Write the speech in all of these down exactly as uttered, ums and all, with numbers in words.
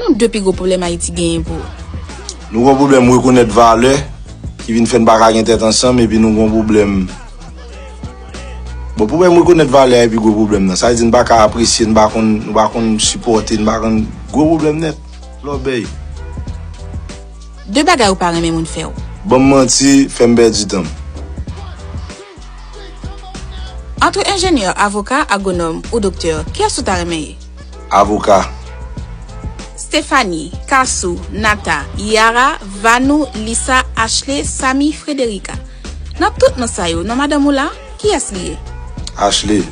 Yon de pi gwo pwoblèm Ayiti genyen pou ou? Nou gen yon pwoblèm rekonèt valè ki vin fè n pa ka gen tèt ansanm, epi nou gen yon pwoblèm. Bon, pwoblèm rekonèt valè a epi gwo pwoblèm nan. Sa vle di n pa ka apresye, n pa konn, nou pa konn sipòte, n pa konn, gwo pwoblèm nèt. Lòbèy. De bagay ou pa renmen moun fè w? Ban m manti, fè m pèdi tan m. Antre enjenyè, avoka, agwonòm ou doktè, kiyès ou ta renmen ye? Avoka. Stephanie, Kasou, Nata, Yara, Vanou, Lisa, Ashley, Samy, Frederica. Nan tout non sa yo, non madanm ou la, kiyès li ye? Ashley.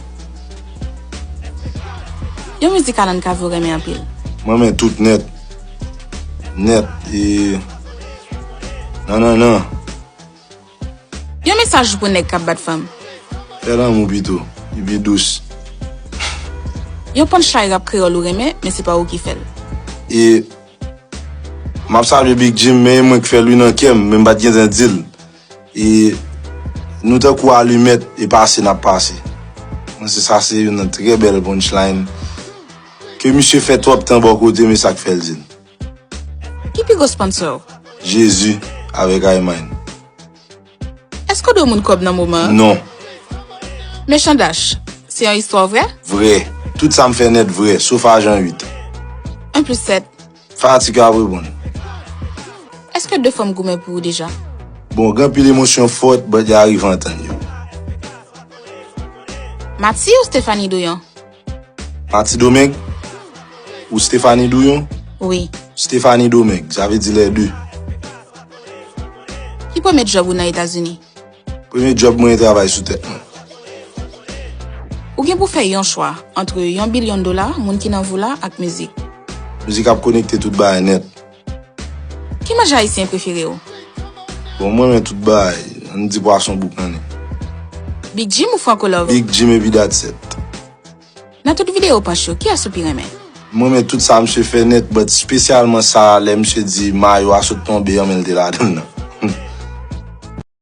Yon mizik Alan Caveau renmen anpil? Mwen renmen tout nèt. Nèt. E. Non, non, non. Yon mesaj pou nèg k ap bat fanm? Fè lanmou pito. Li pi dous. Yon punchline rap kreyòl ou renmen, men se pa ou ki fè l? E. M ap salye Big Jim, men e mwen k fè l wi nan kè m, men m pa t gentan di l. E nou tankou alimèt, e pase n ap pase. Mwen se sa se youn nan trè bèl punchline. Ke misye fè twòp tan bò kote m, e sa k fè l di l. Ki pi gwo sponsò w? Jezi avèk Ayman. Èske w dwe moun kòb nan moman an? Non. Mechan Dash, se yon istwa vrè? Vrè. Tout sa m fè nèt vrè, sof ajan uit. En plis sèt. Fatig ap reponn. Èske de fanm goumen pou ou deja? Bon, gen anpil emosyon fòt, but y a rive antann yo. Mati ou Stephanie Douyon? Mati Domeng? Ou Stephanie Douyon? Wi. Stephanie Domeng, sa vle di lè de. Ki premye djòb ou nan Etazini? Premye djòb mwen e travay sou tèt mwen. Ou gen pou fè yon chwa antre yon bilyon dola, moun ki nan vi w la, ak mizik. Mizik ap konekte tout bagay nèt. Ki manje ayisyen prefere w? Bon, mwen renmen tout bagay. Ann di pwason boukannen. Big Jim ou Franco Love? Big Jim epi that's it. Nan tout videyo Panch yo, kiyès ou pi renmen? Mwen renmen tout sa misye fè nèt, but espesyalman sa lè misye di mayo a sot tonbe an men l te ladan l nan.